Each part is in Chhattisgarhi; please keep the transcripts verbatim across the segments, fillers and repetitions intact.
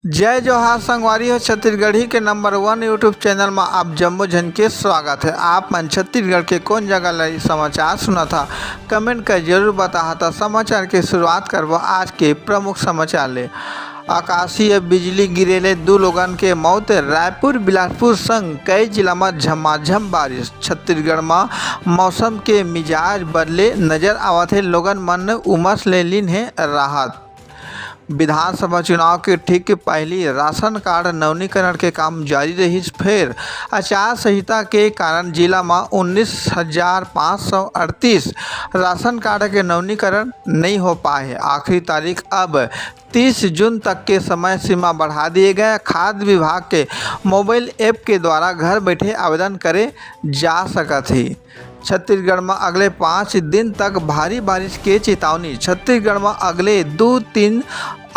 जय जोहार संगवारी हो, छत्तीसगढ़ी के नंबर वन YouTube चैनल म आप जम्मो झन के स्वागत है। आप मन छत्तीसगढ़ के कोन जगह ले समाचार सुनत हा, कमेंट कर जरूर बताहा। त समाचार के शुरुआत करबो आज के प्रमुख समाचार ले। आकाशीय बिजली गिरे ले दू लोगन के मौत, रायपुर बिलासपुर संग कई जिला म झमाझम बारिश, छत्तीसगढ़ म मौसम के मिजाज बदले नजर आवत हे, लोगन मन उमस ले लीन हे राहत। विधानसभा चुनाव के ठीक पहली राशन कार्ड नवीनीकरण के काम जारी रहिस, फेर आचार संहिता के कारण जिला म उन्नीस हजार पाँच सौ अड़तीस राशन कार्ड के नवीनीकरण नइ हो पाए हे। आखिरी तारीख अब तीस जून तक के समय सीमा बढ़ा दिए गए। खाद्य विभाग के मोबाइल ऐप के द्वारा घर बैठे आवेदन करे जा सकत हे। छत्तीसगढ़ म अगले पाँच दिन तक भारी बारिश के चेतावनी। छत्तीसगढ़ म अगले दू, तीन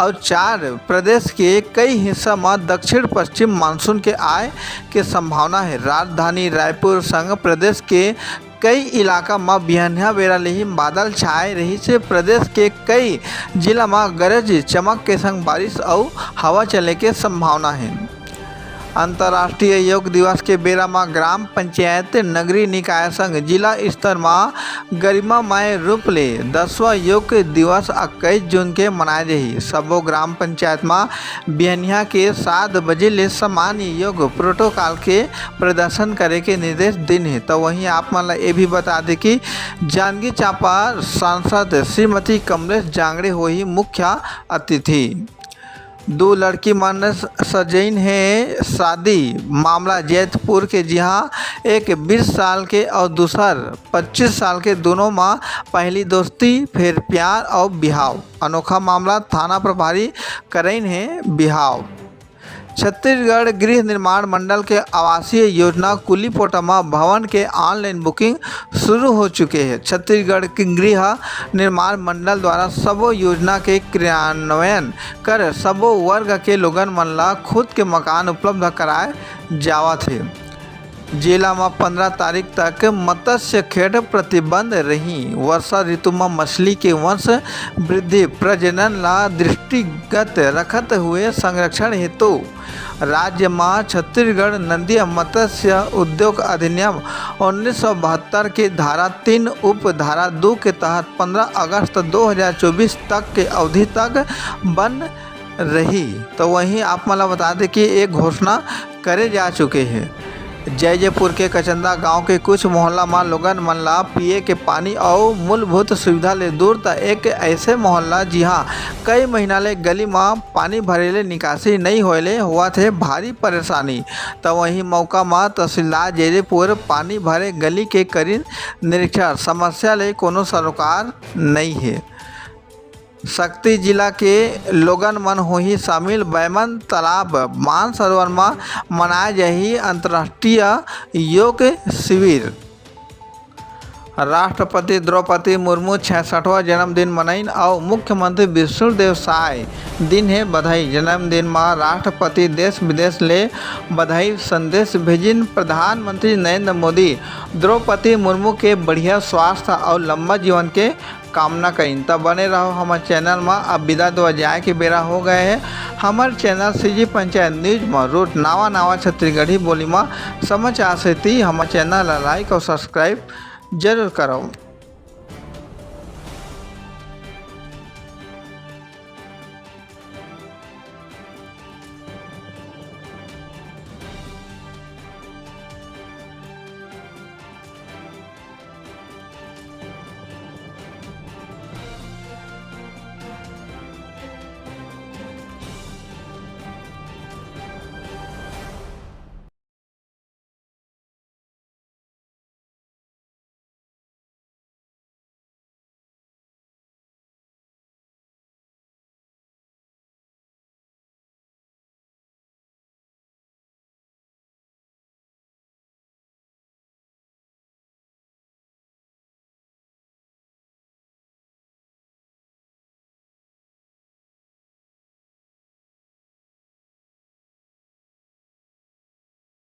और चार प्रदेश के कई हिस्सा म दक्षिण पश्चिम मानसून के आय के संभावना हे। राजधानी रायपुर संग प्रदेश के कई इलाका म बिहनिया बेरा ले ही बादल छाए रहिस हे। प्रदेश के कई जिला म गरज चमक के संग बारिश अउ हवा चले के संभावना हे। अंतर्राष्ट्रीय योग दिवस के बेरा म ग्राम पंचायत, नगरीय निकाय संग जिला स्तर म गरिमामय रूप ले दसवां योग दिवस इक्कीस जून के मनाए जाही। सबो ग्राम पंचायत म बिहनिया के सात बजे ले सामान्य योग प्रोटोकॉल के प्रदर्शन करे के निर्देश दिन हे। त वहीं आप मन ल ये भी बता दे कि जांजगीर चांपा सांसद श्रीमती कमलेश जांगड़े होही मुख्य अतिथि। दू लड़की मन सजइन हे शादी मामला जैतपुर के, जिहां एक बीस साल के और दूसर पच्चीस साल के, दोनों म पहली दोस्ती, फिर प्यार और बिहाव। अनोखा मामला, थाना प्रभारी करइन हे बिहाव। छत्तीसगढ़ गृह निर्माण मंडल के आवासीय योजना कुलीपोटा म भवन के ऑनलाइन बुकिंग शुरू हो चुके हे। छत्तीसगढ़ के गृह निर्माण मंडल द्वारा सबो योजना के क्रियान्वयन कर सबो वर्ग के लोगन मन ला खुद के मकान उपलब्ध कराए जावत हे। जिला म पंद्रह तारीख तक मत्स्य खेड प्रतिबंध रही। वर्षा ऋतु म मछली के वंश वृद्धि प्रजनन ला दृष्टिगत रखत हुए संरक्षण हेतु राज्य म छत्तीसगढ़ नदीय मत्स्य उद्योग अधिनियम उन्नीस सौ बहत्तर के धारा तीन, उप धारा दो के तहत पंद्रह अगस्त दो हज़ार चउबीस तक के अवधि तक बंद रही। तो वहीं आप मन ला बता दे कि एक घोषणा करे जा चुके हे। जैजैपुर के कचंदा गांव के कुछ मोहल्ला म लोगन मन ला पिए के पानी अउ मूलभूत सुविधा ले दूर त एक ऐसे मोहल्ला, जिहां कई महीना ले गली म पानी भरे ले निकासी नइ होए ले होवत हे भारी परेशानी। त वहीं मौका म तहसीलदार जैजैपुर पानी भरे गली के करीन निरीक्षण, समस्या ले कोनो सरोकार नइ हे। सक्ती जिला के लोगन मन होही शामिल। बैमन तालाब मानसरोवर म मनाए जाही अंतर्राष्ट्रीय योग शिविर। राष्ट्रपति द्रौपदी मुर्मू छियासठवां जन्मदिन मनाइन अउ मुख्यमंत्री विष्णुदेव साय दीन हे बधाई। जन्मदिन म राष्ट्रपति देश विदेश ले बधाई संदेश भेजिन। प्रधानमंत्री नरेंद्र मोदी द्रौपदी मुर्मू के बढ़िया स्वास्थ्य अउ लंबा जीवन के कामना कइन। त बने रहो हमर चैनल म। अब विदा देवा जाए के बेरा हो गए हे। हमर चैनल सीजी पंचायत न्यूज म रोज नावा नावा छत्तीसगढ़ी बोली म समाचार सेती हमर चैनल ला लाइक अउ सब्सक्राइब जरूर करव।